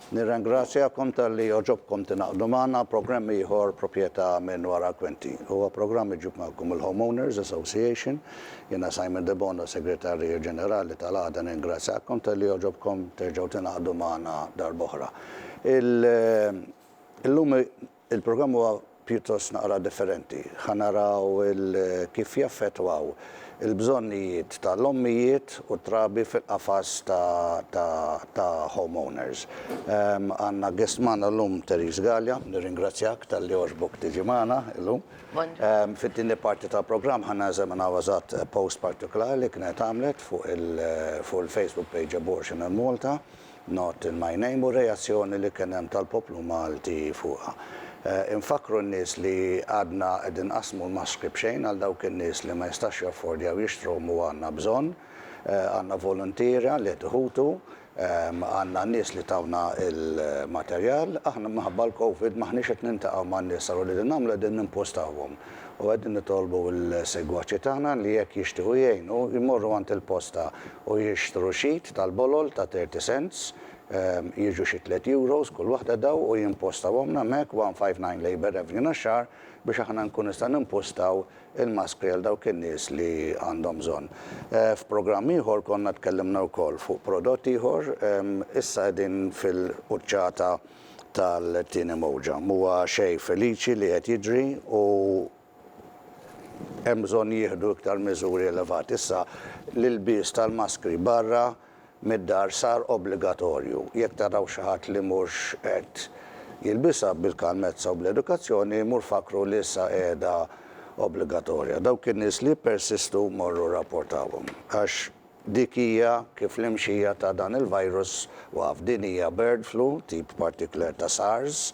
Nirringrazzjakom talli għoġobkom tingħaqdu magħna programm ieħor proprjetà minn wara l-kwinti. Huwa programm iġib magħkom il-Homeowners Association. Jiena Simon Debono, Segretarju Ġenerali tal-Għaqda nirringrazzjakom talli għoġobkom terġgħu tingħaqdu magħna darb'oħra. Illum Il-programm huwa pjuttost naqra differenti. Ħa naraw kif jaffettwaw il-bżonnijiet ta' l-ommijiet u t-trabi fil-qafas ta' homeowners. Għandna guest magħna llum Therese Galea, nirringrazzjak talli għoġbok tiġi magħna llum. Fit-tieni parti tal-programm ħa neżaminaw eżatt post partikolari li kienet għamlet fuq il-Facebook page Abortion in Malta. Not in my name u r-reazzjoni li kien hemm tal-poplu Malti fuqha. Infakkru n-nies li għadna qegħdin nqassmu l-maskri b'xejn għal dawk in-nies li ma jistax jaffordjaw jixtruhom u għandna bżonn. Għandna voluntiera li qed iħutu, għandna nies li tawna l-materjal. Aħna minħabba l-Covid m'aħniex qed niltaqgħu man-nies allura li qegħdin nagħmlu qegħdin nimpostawhom u qegħdin nitolbu l-segwaċi tagħna li jekk jixtiequ jgħinu jmorru għand il-posta u jixtru sheet tal-bolol ta' 30 cents, jiġu xi tliet euros kull waħda daw u jimpostawhomlna hemmhekk 159 Labour Avenue Naxxar biex aħna nkunu nistgħu nimpostaw il-maskri għal dawk in-nies li għandhom bżonn. F'programm ieħor konna tkellimna wkoll fuq prodott ieħor, issa qegħdin fil-quċċata tal-tieni mowġa. M'huwa xejn feliċi li qed jiġri u hemm bżonn jieħdu iktar miżuri elevati. Issa l-ilbies tal-maskri barra mid-dar sar obbligatorju. Jekk taraw xi ħadd li mhux qed jilbisha bil-kalmezza u bl-edukazzjoni, mur fakkru li issa qiegħda obbligatorja. Dawk in-nies li jippersistu morru rrapportawhom għax Dik hija kif l-imxija ta' dan il-virus waqaf. Din hija bird flu, tip partikular ta' SARS,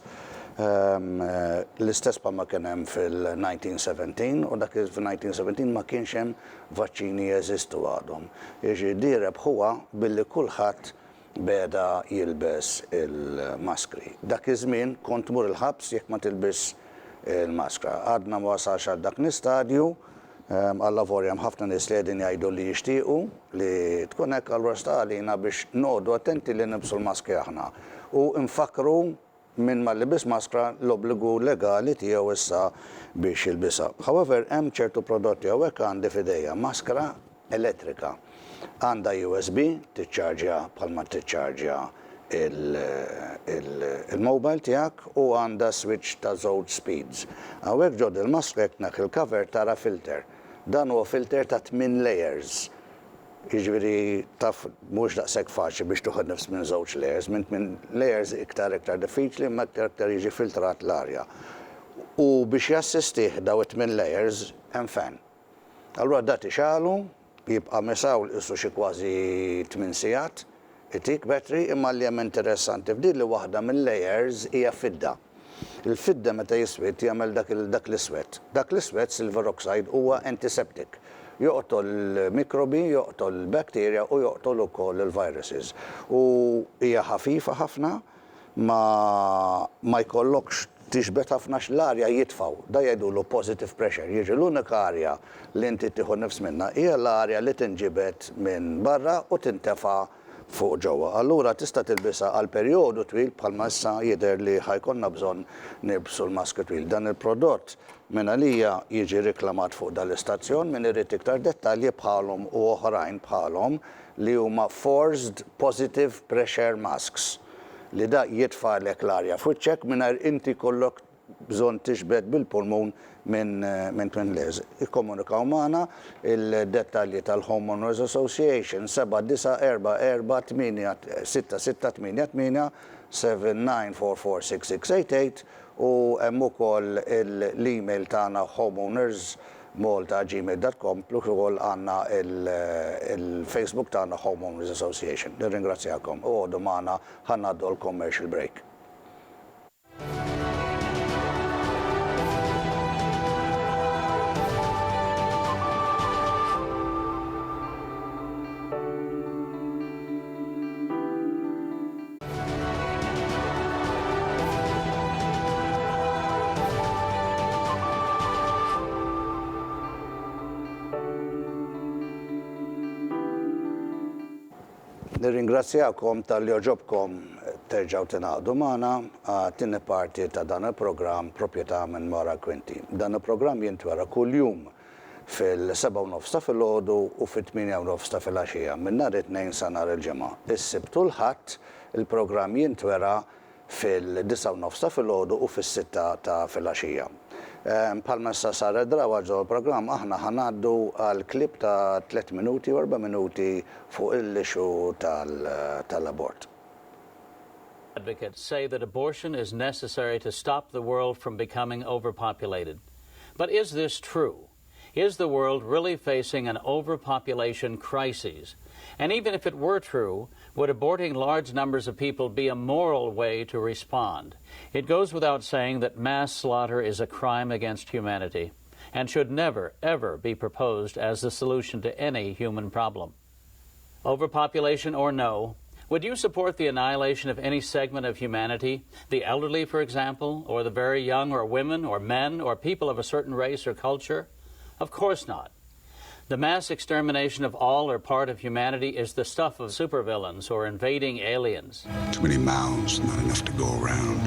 l-istess bħalma kien hemm fil-1917 u dak fil-1917 ma kienx hemm vaċċini jeżistu għadhom. Jiġifieri di rebħuha billi kulħadd beda jilbes il-maskri. Dak iż-żmien kont tmur il-ħabs jekk ma tilbisx il-maskra. Għadna ma wasalx għal dak l-istadju, allavolja hemm ħafna nies li qegħdin jgħidu li jixtiequ li tkun hekk, allura sta għalina biex noqogħdu attenti li nilbsu l-maskri aħna u nfakkru min ma libis maskra l-obbligu legali tiegħu issa biex jilbisha. However, hemm ċertu prodotti hawnhekk għandi f'idejja maskra elettrika. Għandha USB, tiċċarġja bħalma tiċċarġja il-mobile tiegħek u għandha switch ta' żewġ speeds. Hawnhekk ġo dil-maskra jekk tneħħi l-cover tara filter. Dan huwa filter ta' tmien layers. Jiġifieri taf mhux daqshekk faċli biex tieħu nifs minn żewġ layers, minn tmien layers iktar iktar diffiċli imma iktar iktar jiġi filtrat l-arja. U biex jassistih daw it-tmien layers hemm fan. Allura da tixgħalu, jibqa' misawl qisu xi kważi tmien sigħat, itik battery, imma li hemm interessanti f'din li waħda mill-layers hija fidda. Il-fidda meta jiswied jagħmel dak dak l-iswed. Dak l-iswed, silver oxide, huwa antiseptic. Joqtol il-mikrobi, joqtol il-bacteria u joqtol ukoll il-viruses. U hija ħafifa ħafna, ma ma jkollokx tixbet ħafna għax l-arja jitfgħu. Da jgħidulu positive pressure. Jiġri l-unika arja li inti tieħu nifs minnha hija l-arja li tinġibed minn barra u tintefa' fuq ġewwa. Allura tista' tilbisha għal perjodu twil bħalma issa jidher li ħa jkollna bżonn nilbsu l-maskri twil. Dan il-prodott minn għalija jiġi riklamat fuq dal-istazzjon, min irid iktar dettalji bħalhom u oħrajn bħalhom li huma forced positive pressure masks li da jitfagħlek l-arja f'wiċċek mingħajr inti jkollok bżonn tixbet bil-pulmun minn minn Twin Layers. Ikkomunikaw magħna il-dettalji tal-Homeowners Association 7944 86688 79446688 u hemm ukoll l-email tagħna homeownersmalta@gmail.com plus ukoll għandna il-Facebook tagħna Homeowners Association. Nirringrazzjakom u oqogħdu magħna ħa ngħaddu għall-commercial break. Nirringrazzjakom talli għoġobkom. terġgħu tingħaqdu magħna għat-tieni parti ta' dan il-programm Proprjetà minn Wara l-Kwinti. Dan il-programm jintwera kuljum fil-sebgħa u nofs ta' filgħodu u fit-tmienja u nofs ta' filgħaxija, minn nhar it-Tnejn sa nhar il-Ġimgħa. Is-Sibt u l-Ħadd il-programm jintwera fil-disgħa u nofs ta' filgħodu u fis-sitta ta' filgħaxija. Bħalma issa saret drawwa ġo l-programm aħna ħa ngħaddu għal clip ta' tlett minuti u erba' minuti fuq l-issue tal-abort. Advocates say that abortion is necessary to stop the world from becoming overpopulated. But is this true? Is the world really facing an overpopulation crisis? And even if it were true, would aborting large numbers of people be a moral way to respond? It goes without saying that mass slaughter is a crime against humanity and should never, ever be proposed as the solution to any human problem. Overpopulation or no, would you support the annihilation of any segment of humanity, the elderly, for example, or the very young, or women, or men, or people of a certain race or culture? Of course not. The mass extermination of all or part of humanity is the stuff of supervillains or invading aliens. Too many mouths, not enough to go around.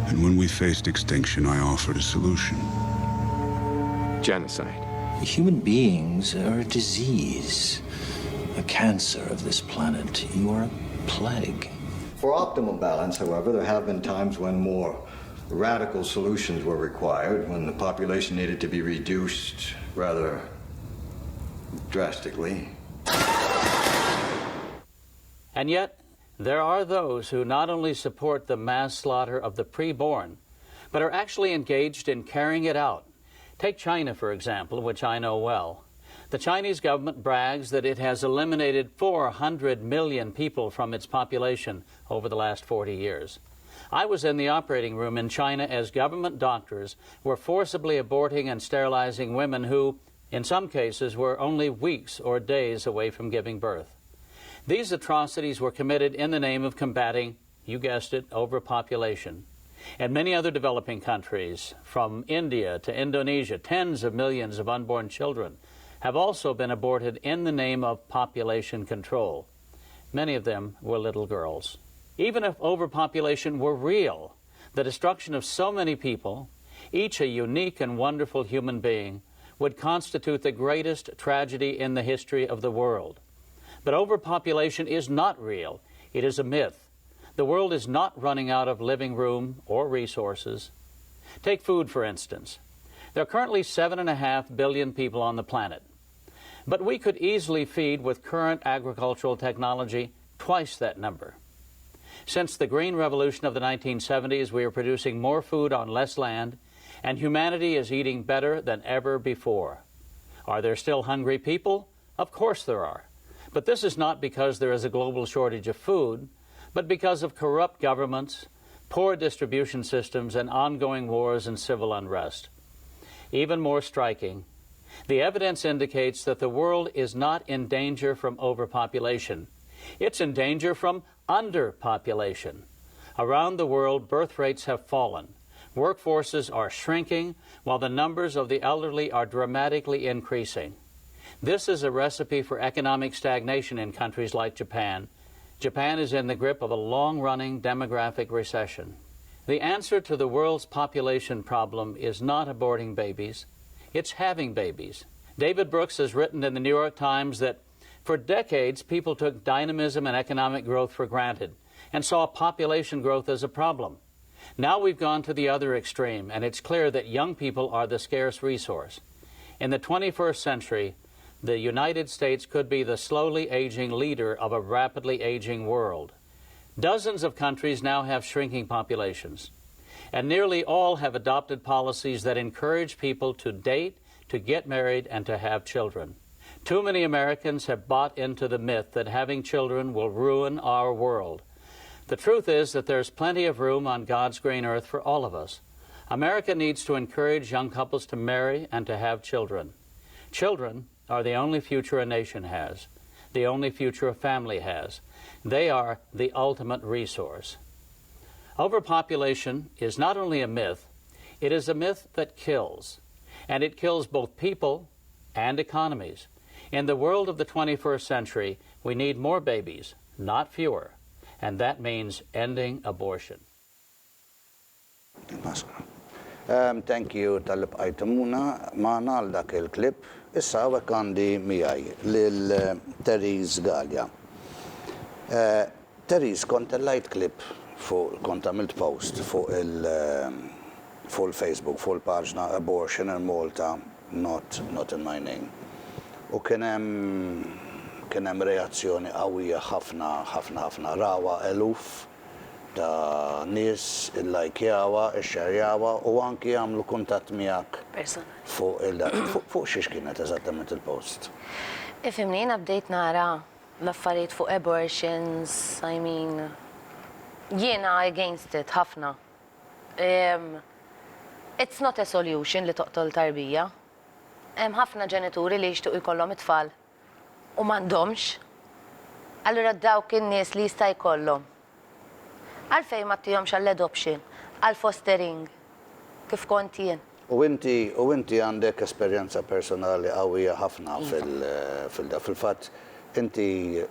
And when we faced extinction, I offered a solution. Genocide. Human beings are a disease, a cancer of this planet. You are a plague. For optimum balance, however, there have been times when more radical solutions were required, when the population needed to be reduced rather drastically. And yet, there are those who not only support the mass slaughter of the preborn, but are actually engaged in carrying it out. Take China, for example, which I know well. The Chinese government brags that it has eliminated 400 million people from its population over the last 40 years. I was in the operating room in China as government doctors were forcibly aborting and sterilizing women who, in some cases, were only weeks or days away from giving birth. These atrocities were committed in the name of combating, you guessed it, overpopulation. In many other developing countries, from India to Indonesia, tens of millions of unborn children have also been aborted in the name of population control. Many of them were little girls. Even if overpopulation were real, the destruction of so many people, each a unique and wonderful human being, would constitute the greatest tragedy in the history of the world. But overpopulation is not real. It is a myth. The world is not running out of living room or resources. Take food, for instance. There are currently 7.5 billion people on the planet. But we could easily feed with current agricultural technology twice that number. Since the Green Revolution of the 1970s, we are producing more food on less land, and humanity is eating better than ever before. Are there still hungry people? Of course there are. But this is not because there is a global shortage of food, but because of corrupt governments, poor distribution systems, and ongoing wars and civil unrest. Even more striking, the evidence indicates that the world is not in danger from overpopulation. It's in danger from underpopulation. Around the world, birth rates have fallen. Workforces are shrinking, while the numbers of the elderly are dramatically increasing. This is a recipe for economic stagnation in countries like Japan. Japan is in the grip of a long-running demographic recession. The answer to the world's population problem is not aborting babies, it's having babies. David Brooks has written in the New York Times that for decades, people took dynamism and economic growth for granted and saw population growth as a problem. Now we've gone to the other extreme, and it's clear that young people are the scarce resource. In the 21st century, the United States could be the slowly aging leader of a rapidly aging world. Dozens of countries now have shrinking populations, and nearly all have adopted policies that encourage people to date, to get married, and to have children. Too many Americans have bought into the myth that having children will ruin our world. The truth is that there's plenty of room on God's green earth for all of us. America needs to encourage young couples to marry and to have children. Children are the only future a nation has, the only future a family has. They are the ultimate resource. Overpopulation is not only a myth, it is a myth that kills. And it kills both people and economies. In the world of the 21st century, we need more babies, not fewer. And that means ending abortion. Il-maskra. Thank you talli bqajtu magħna magħna għal dak il-clip. Issa hawnhekk għandi miegħi lil Therese Galea. Therese kont tellajt clip fuq kont għamilt post fuq il fuq il-Facebook fuq il-paġna Abortion in Malta not not in my name. U kien hemm kien hemm reazzjoni qawwija ħafna ħafna ħafna rawha eluf ta' nies illajkjawha, ixxerjawha u anki għamlu kuntatt miegħek fuq il fuq xiex kienet eżattament il-post? Ifhimni, jiena bdejt nara l-affarijiet fuq abortions, I mean, jiena against it ħafna. It's not a solution li toqtol tarbija. Hemm ħafna ġenituri li jixtiequ jkollhom it-tfal u m'għandhomx. Allura dawk in-nies li jista' jkollhom, għalfejn ma ttihomx għall-adoption, għall-fostering, kif kont jien? U inti, u inti għandek esperjenza personali qawwija ħafna fil, fil, fil-fatt inti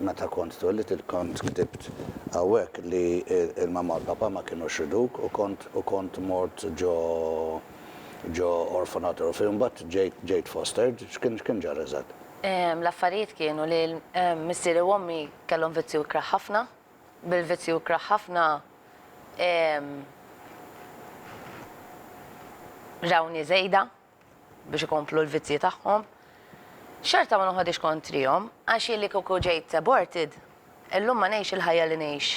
meta kont twelidt kont ktibt hawnhekk li l-mamà u l-papà ma kinux riduk u kont, u kont mort ġo, ġo orfanatorju fejn mbagħad ġejt, ġejt fostered. X'kien, x'kien ġara eżatt? L-affarijiet kienu li missieri u ommi kellhom vizzju ikrah ħafna. Bil-vizzju ikrah ħafna rawni żejda biex ikomplu l-vizzji tagħhom. Xorta ma noħodhiex kontrihom għax jien li kieku ġejt aborted, illum ma ngħix il-ħajja li ngħix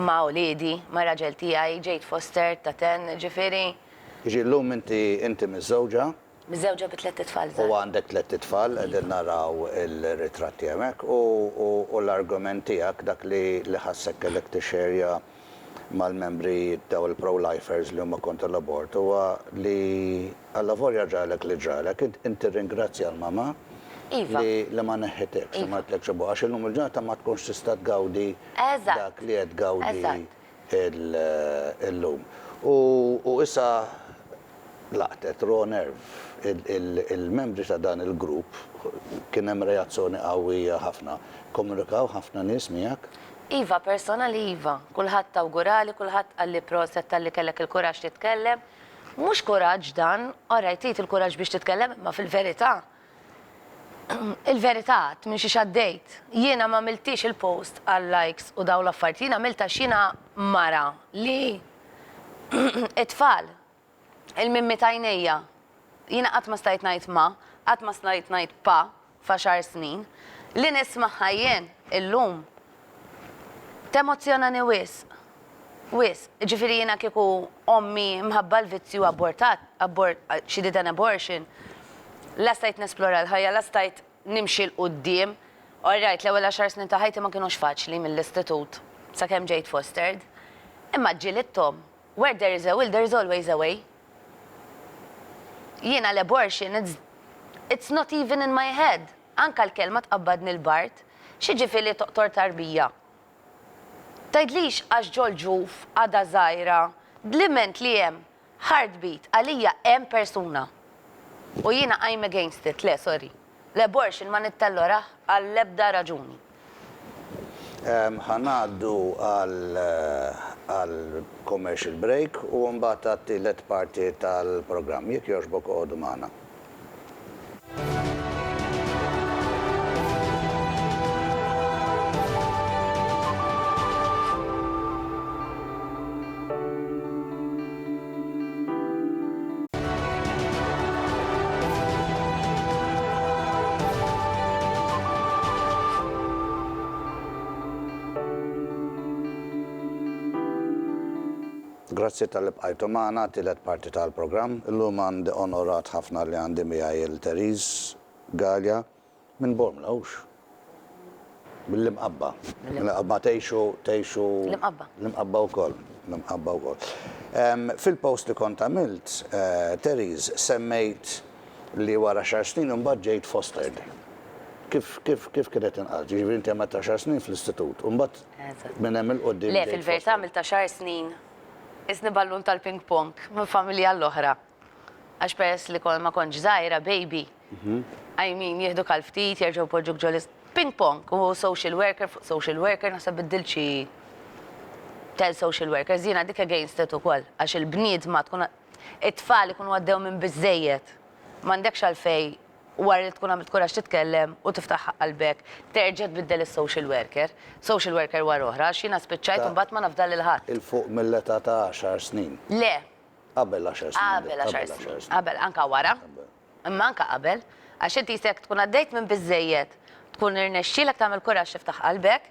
ma' uliedi, mar-raġel tiegħi, ġejt fostered ta' ten, ġifieri. Jiġifieri llum inti inti miżżewġa? Miżżewġa bi tlett itfal żgħar. U għandek tlett itfal, qegħdin naraw il-ritratti hemmhekk u u l-argument tiegħek dak li li ħassek kellek tixxerja mal-membri dawn il-pro-lifers li huma kontra l-abort huwa li allavolja ġralek li ġralek, int tirringrazzja l-mamà li li ma neħħitekx, li ma għedtlekx abort, għax illum il-ġurnata ma tkunx tista' tgawdi dak li qed tgawdi illum. U issa laqtet raw nerve il-membri ta' dan il-grupp, kien hemm reazzjoni qawwija ħafna. Kkomunikaw ħafna nies miegħek? Iva, personali iva. Kulħadd awgurali, kulħadd qalli proset talli kellek il-kuraġġ titkellem. Mhux kuraġġ dan, alright trid il-kuraġġ biex titkellem imma fil-verità, il-verità għedt minn xiex għaddejt. Jiena m'għamiltiex il-post għal-likes u dawn l-affarijiet, jiena għamiltha għax jiena mara li it-tfal il-mimmi t'għajnejja. Jiena qatt ma stajt ngħid ma, qatt ma stajt ngħid pa f'għaxar snin. Li nismagħha jien illum temozzjonani wisq. Wisq. Ġifieri jiena kieku ommi mħabba l-vizzju abortat, abort, she did an abortion, la stajt nesplora l-ħajja, la stajt nimxi 'l quddiem. All right, l-ewwel għaxar snin ta' ħajti ma kinux faċli mill-istitut sakemm ġejt fostered. Imma ġġilidthom. Where there is a will there is always a way. Jiena l-abortion it's it's not even in my head. Anka l-kelma tqabbadni l-bard. X'jiġifieri toqtor tarbija? Tgħidlix għax ġol-ġuf għadha żgħira, dliment li hemm heartbeat għalija hemm persuna. U jiena I'm against it, le sorry. L-abortion ma nittellorah għall-ebda raġuni. Ħa ngħaddu għal commercial break u mbagħad għat-tielet parti tal-programm. Jekk jogħġbok oqogħdu magħna. Grazzi talli bqajtu magħna għat-tielet parti tal-programm. Illum għandi onorat ħafna li għandi miegħi lil Therese Galea. Minn Bormla, hux? Mill-Imqabba. Mill-Imqabba. Tgħixu, tgħixu. L-Imqabba. L-Imqabba wkoll. L-Imqabba wkoll. Fil-post li kont għamilt, Therese, semmejt li wara għaxar snin imbagħad ġejt fostered. Kif, kif, kif kienet inqalgħet? Jiġifieri inti għamilt għaxar snin fl-istitut u mbagħad minn hemm 'il quddiem Le, fil-verità għamilt għaxar snin qisni ballun tal-ping pong minn familja għall-oħra. Għax peress li ma kontx żgħira, baby, I mean, jieħduk għal ftit, jerġgħu jpoġġuk ġo l. Ping pong u social worker fuq social worker naħseb biddilt xi 10 social workers jiena dik against it ukoll għax il-bniedma tkun it-tfal ikunu għaddew minn biżżejjed. M'għandekx għalfejn wara li tkun għamilt kuraġġ titkellem u tiftaħ qalbek terġa' tbiddel is-social worker, social worker wara oħra għax jiena spiċċajt u mbagħad ma nafda lil ħadd. 'Il fuq mill-età ta' għaxar snin. Le. Qabel għaxar snin. Qabel għaxar snin. Qabel, anke wara. Imma anke qabel, għax inti jisek tkun għaddejt minn biżżejjed, tkun irnexxielek tagħmel kuraġġ tiftaħ qalbek,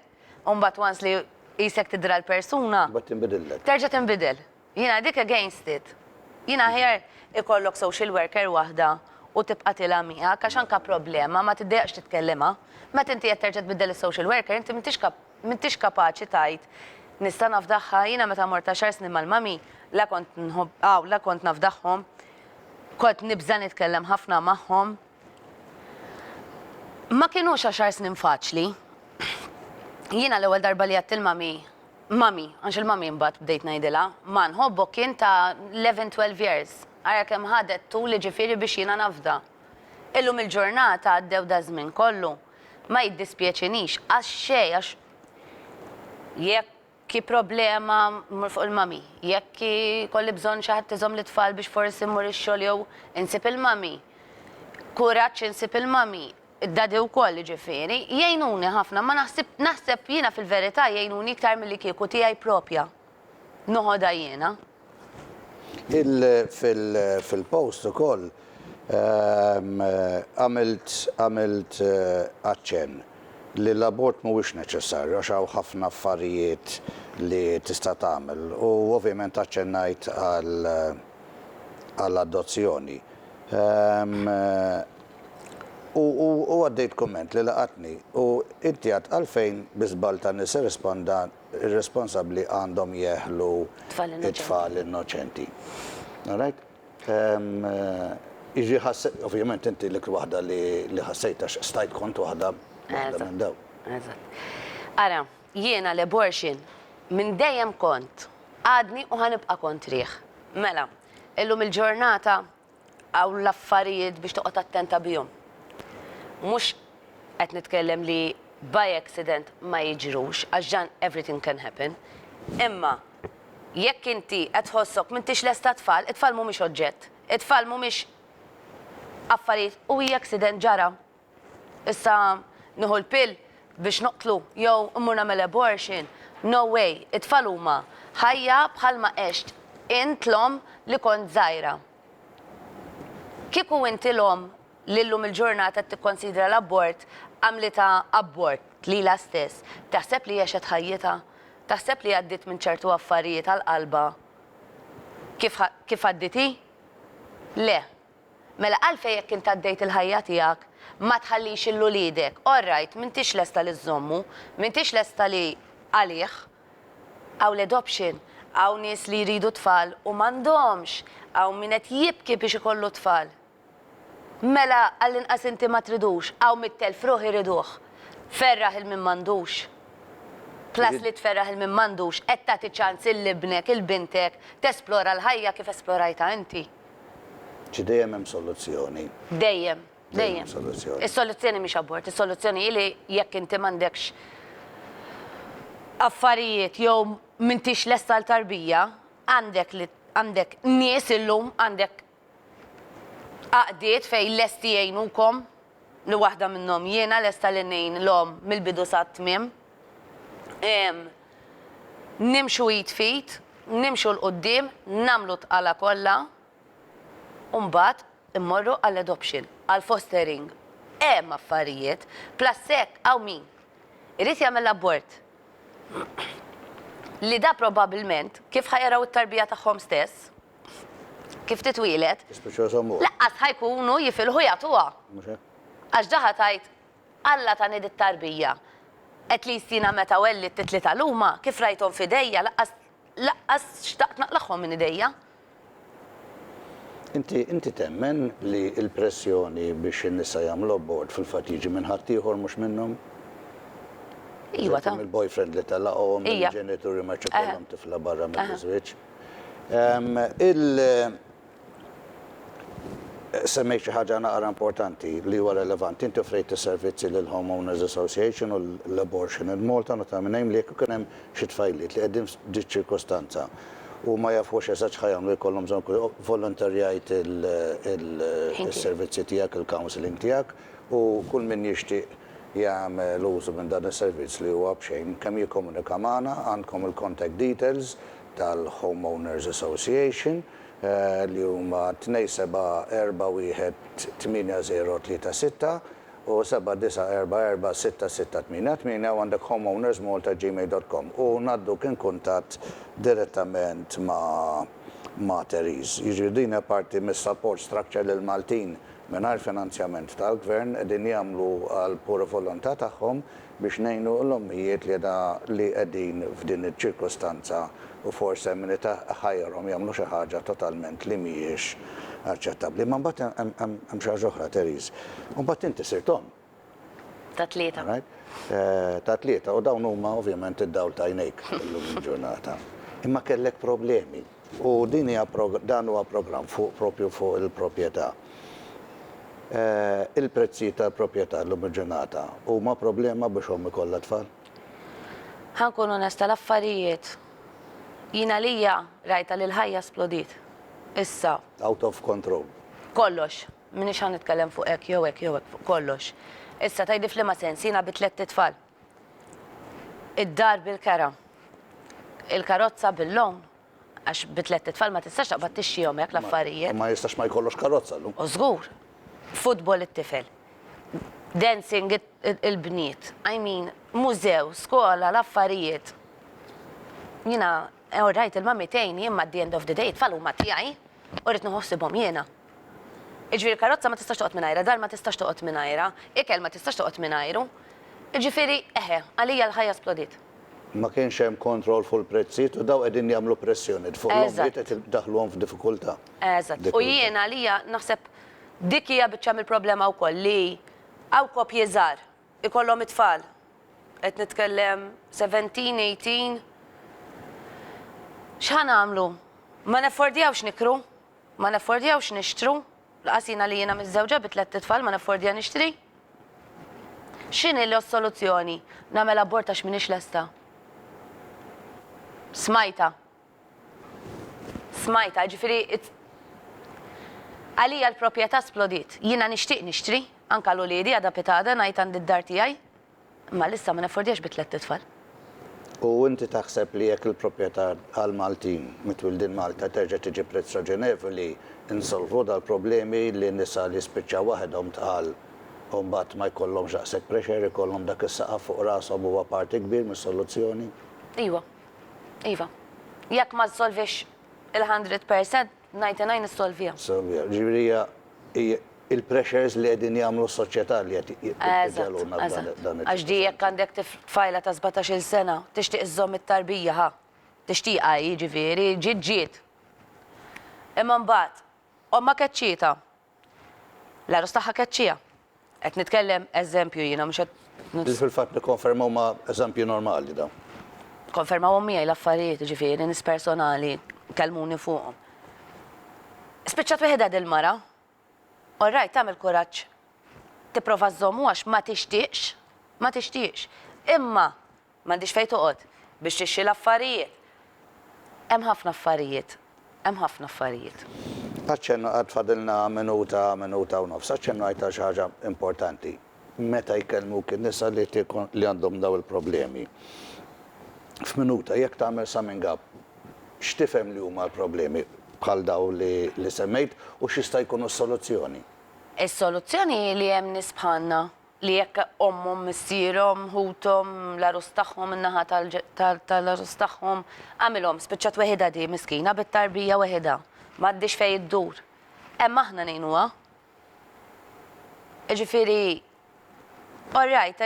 u mbagħad once li qisek tidra l-persuna. Mbagħad tinbidillek. Terġa' tinbidel. Jiena dik against it. Jiena aħjar ikollok social worker waħda u tibqa' tilgħa miegħek għax anke problema ma tiddejjaqx titkellimha. Meta inti qed terġa' tbiddel is-social worker inti m'intix M'intix kapaċi tgħid, Nista' nafdagħha? Jiena meta mort għaxar snin mal-mummy, la kont nħobb, aw, la kont nafdagħhom, kont nibża' nitkellem ħafna magħhom. Ma kinux għaxar snin faċli. Jiena l-ewwel darba li għedt il-mummy, mummy, għax il-mummy imbagħad bdejt ngħidilha, ma nħobbok kien ta' 11, 12 years. Ara kemm ħadet tul jiġifieri biex jiena nafda. Illum il-ġurnata għaddew daż-żmien kollu. Ma jiddispjaċinix għax xejn għax jekk hi problema mmur fuq il-mummy, jekk ikolli bżonn xi ħadd iżomm lit-tfal biex forsi mmur ix-xogħol jew insib il-mummy. Kuraġġ insib il-mummy, id-daddy wkoll jiġifieri, jgħinuni ħafna ma naħsib naħseb jiena fil-verità jgħinuni iktar milli kieku tiegħi propja. Noħodha jiena. Fil-post ukoll għamilt għamilt aċċenn li l-abort mhuwiex neċessarju għax hawn ħafna affarijiet li tista' tagħmel u ovvjament aċċennajt għall-adozzjoni. U għaddejt kumment li laqatni u inti għedt għalfejn bi żball ta' nies irresponsabbli għandhom jeħlu it-tfal innoċenti. All right? Jiġri ħassejt, ovvjament inti l-iktar waħda li ħassejt għax stajt kont waħda waħda minn dawn. Eżatt. Ara, jiena l-abortion minn dejjem kont, għadni u ħa nibqa' kontrih. Mela, illum il-ġurnata Hawn l-affarijiet biex toqgħod attenta bihom. Mhux qed nitkellem li by accident ma jiġrux għax dan everything can happen. Imma jekk inti qed tħossok m'intix lesta għat-tfal, it-tfal mhumiex oġġett. It-tfal mhumiex affarijiet u hija accident ġara. Issa nieħu l-pill biex noqtlu jew immur nagħmel abortion? No way! It-tfal huma ħajja bħalma għext int l-omm li kont żgħira. Kieku inti l-omm li llum il-ġurnata qed tikkonsidra l-abort għamlitha abort lilha stess, taħseb li għexet ħajjitha? Taħseb li għaddiet minn ċertu affarijiet għal qalbha kif kif għaddiet hi? Le. Mela għalfejn jekk int għaddejt il-ħajja tiegħek ma tħallix 'il uliedek, all right, m'intix lesta li żżommu, m'intix lesta li għalih, hawn l-adoption, hawn nies li jridu tfal u m'għandhomx, hawn min qed jibki biex ikollu tfal. Mela għall-inqas inti ma tridux, hawn 100,000 ruħ iriduh. Ferraħ 'il min m'għandux. Plus li tferraħ 'il min m'għandux, qed tagħti ċans 'il ibnek, 'il bintek tesplora l-ħajja kif esplorajtha inti. Ġi dejjem hemm soluzzjoni. Dejjem, dejjem. Is-soluzzjoni mhix abort, is-soluzzjoni hi li jekk inti m'għandekx affarijiet jew m'intix lesta għal tarbija, għandek li għandek nies illum, għandek għaqdiet fejn lesti jgħinukom, li waħda minnhom jiena lesta li ngħin l-omm mill-bidu sat-tmiem. Nimxu id f'id, nimxu 'l quddiem, nagħmlu t-tqala kollha u mbagħad immorru għall-adoption, għall-fostering. Hemm affarijiet. Plus hekk hawn min irid jagħmel l-abort li da probabbilment kif ħa jaraw it-tarbija tagħhom stess, kif titwieled, lanqas ħa jkunu jifilħu jagħtuha. Għax da ħa tgħid Alla tani dit-tarbija. At least jiena meta wellidt it-tlieta l-huma, kif rajthom f'idejja laqqas laqqas xtaqt naqlagħhom minn idejja. Inti inti temmen li l-pressjoni biex in-nisa jagħmlu abort fil-fatt jiġi minn ħaddieħor mhux minnhom? Iwa ta. Mill-boyfriend li telaqhom, mill-ġenituri ma jridx ikollhom tifla barra mill-żwieġ. Il. Semmejt xi ħaġa naqra importanti li huwa relevanti. Inti offrejt is-servizzi lill-Homeowners Association u l-Abortion in Malta, notamenejm li jekk ikun hemm xi tfajliet li qegħdin f'di ċ-ċirkostanza u ma jafux eżatt x'ħa jagħmlu jkollhom bżonn volontarjajt is-servizzi tiegħek, il-counselling tiegħek u kull min jixtieq jagħmel użu minn dan is-servizz li huwa b'xejn kemm jikkomunika magħna, għandkom il-contact details tal-Homeowners Association li huma 2741 8036 u 7944 6688 u għandek homeownersmalta@gmail.com u ngħadduk in kuntatt direttament ma' ma' Therese. Jiġifieri din hija parti mis-support structure li l-Maltin mingħajr finanzjament tal-Gvern qegħdin jagħmlu għall-pura volontà tagħhom biex ngħinu l-ommijiet li li qegħdin f'din iċ-ċirkustanza u forsi hemm min iħajjarhom jagħmlu xi ħaġa totalment li mhijiex aċċettabbli. Imma mbagħad hemm xi ħaġa oħra, Therese. U mbagħad inti sirt omm. Ta' tlieta. Ta' tlieta u dawn huma ovvjament id-dawl ta' għajnejk illum il-ġurnata. Imma kellek problemi u din hija dan huwa programm fuq propju fuq il-proprjetà. Il-prezzijiet tal-proprjetà llum il-ġurnata huma problema biex omm ikollha tfal? Ħa nkun onesta l-affarijiet jien għalija rajtha li l-ħajja splodiet. Issa. Out of control. Kollox. M'iniex ħa nitkellem fuq hekk jew hekk jew hekk fuq kollox. Issa tgħidli f'liema sens jiena bi tlett itfal. Id-dar bil-kera. Il-karozza bil-loan. Għax bi tlett itfal ma tistax taqbad tixtrihom hekk l-affarijiet. U ma jistax ma jkollux karozza llum. U żgur. Futbol it-tifel. Dancing il-bniet. I mean, mużew, skola, l-affarijiet. Jiena, all right, il-mummy tgħinni imma at the end of the day it-tfal huma tiegħi u rrid nieħu ħsiebhom jiena. Jiġifieri karozza ma tistax toqgħod mingħajrha, dar ma tistax toqgħod mingħajrha, ikel ma tistax toqgħod mingħajru. Jiġifieri, eħe, għalija l-ħajja splodiet. Ma kienx hemm kontroll fuq il-prezzijiet u dawn qegħdin jagħmlu pressjoni fuq l-ommijiet qed idaħħluhom f'diffikultà. Eżatt. U jien għalija naħseb dik hija biċċa mill-problema wkoll li hawn koppji żgħar ikollhom it-tfal. Qed nitkellem 17, 18. X'ħa nagħmlu? Ma neffordjawx nikru. Ma neffordjawx nixtru, laqas jiena li jiena miżżewġa bi tlett itfal ma neffordja nixtri. X'inhi l-soluzzjoni? Nagħmel abort għax m'iniex lesta. Smajtha. Smajtha, jiġifieri għalija l-proprjetà splodiet. Jiena nixtieq nixtri, anke għal uliedi għada pitgħada ngħid għandi d-dar tiegħi. Imma għalissa ma neffordjax bi tlett itfal. U inti taħseb li jekk il-proprjetà għall-Maltin mitwildin Malta terġa' tiġi prezz raġonevoli nsolvu dal-problemi li nisa li jispiċċaw waħedhom tqal u mbagħad ma jkollhomx daqshekk pressure ikollhom dak is-saqaf fuq rashom huwa parti kbir mis-soluzzjoni? Iwa. Iva. Jekk ma ssolvix il-100%, 99 issolviha. Issolviha. Ġifieri hija il-pressures li qegħdin jagħmlu s-soċjetà li qed iġegħluna f'dan Eżatt. Għax di jekk għandek tfajla ta' 17-il sena, tixtieq iżżomm it-tarbija, ħa. Tixtieqha hi, ġifieri, ġiet ġiet. Imma mbagħad, ommha keċċietha. L-għarus tagħha keċċieha. Qed nitkellem eżempju jiena mhux qed. Li fil-fatt nikkonferma huma eżempji normali dawn. Konfermawhom miegħi l-affarijiet, jiġifieri nies personali kellmuni fuqhom. Spiċċat weħidha dil-mara. All right, tagħmel kuraġġ tipprova żżommu għax ma tixtieqx, ma tixtieqx. Imma m'għandhiex fejn toqgħod biex tixtri l-affarijiet. Hemm ħafna affarijiet, hemm ħafna affarijiet. Aċċennu, għad fadilna minuta, minuta u nofs, aċċennu għid għal xi ħaġa importanti. Meta jkellmuk in-nisa li li għandhom dawn il-problemi. F'minuta, jekk tagħmel summing up, x'tifhem li huma l-problemi bħal dawn li li semmejt u x'jista' jkunu s-soluzzjoni? Is-soluzzjoni hi li hemm nies bħalna li jekk ommhom, missierhom, ħuthom, l-għarus tagħhom, in-naħa tal-għarus tagħhom, għamilhom, spiċċat weħidha di miskina bit-tarbija weħidha, m'għandhiex fejn iddur. Hemm aħna ngħinuha. Jiġifieri, all right,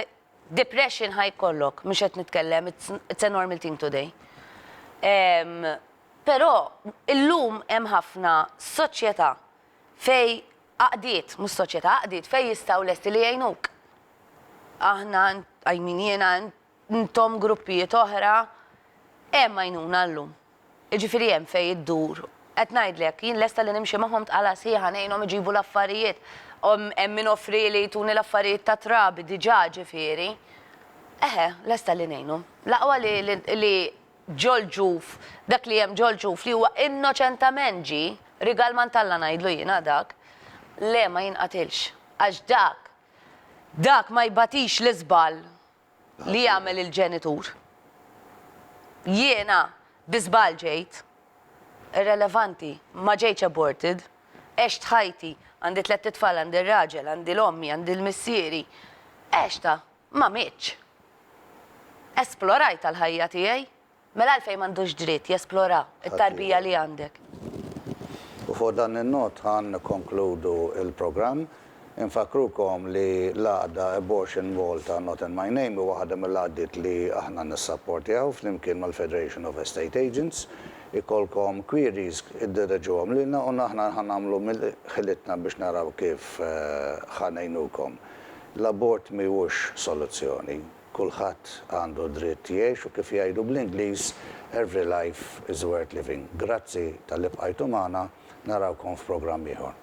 depression ħa jkollok, mhux qed nitkellem, it's a normal thing today. Però illum hemm ħafna soċjetà fejn Għaqdiet, mhux soċjetà, għaqdiet fejn jistgħu lesti li jgħinuk. Aħna, I mean jiena, intom gruppijiet oħra, hemm għajnuna llum. Jiġifieri hemm fejn iddur. Qed ngħidlek, jien lesta li nimxi magħhom tqala sħiħa ngħinhom iġibu l-affarijiet. Hemm min offrieli jtuni l-affarijiet tat-trabi diġà ġifieri. Eħe, lesta li ngħinhom. L-aqwa li li ġol-ġuf, dak li hemm ġol-ġuf li huwa innoċentament ġie, rigal m'għand Alla ngħidlu jiena dak, le ma jinqatilx. Għax dak, dak ma jbatix l-iżball li jagħmel il-ġenitur. Jiena bi żball ġejt. Irrelevanti, ma ġejtx aborted. Għext ħajti, għandi tlett itfal, għandi r-raġel, għandi l-ommi, għandi l-missieri. Għextha, ma mietx. Esplorajtha l-ħajja tiegħi. Mela għalfejn m'għandux dritt jesplora t-tarbija li għandek? U fuq dan in-not ħa nikkonkludu l-programm. Infakkrukom li l-għaqda Abortion Malta Not In My Name hi waħda mill-għaqdiet li aħna nissapportjaw flimkien mal-Federation of Estate Agents. Ikollkom queries iddireġuhom lilna u aħna ħa nagħmlu mill-ħilitna biex naraw kif ħa ngħinukom. L-abort mhuwiex soluzzjoni. Kulħadd għandu dritt jgħix u kif jgħidu bl-Ingliż, every life is worth living. Grazzi talli bqajtu magħna, narawkom f'programm ieħor.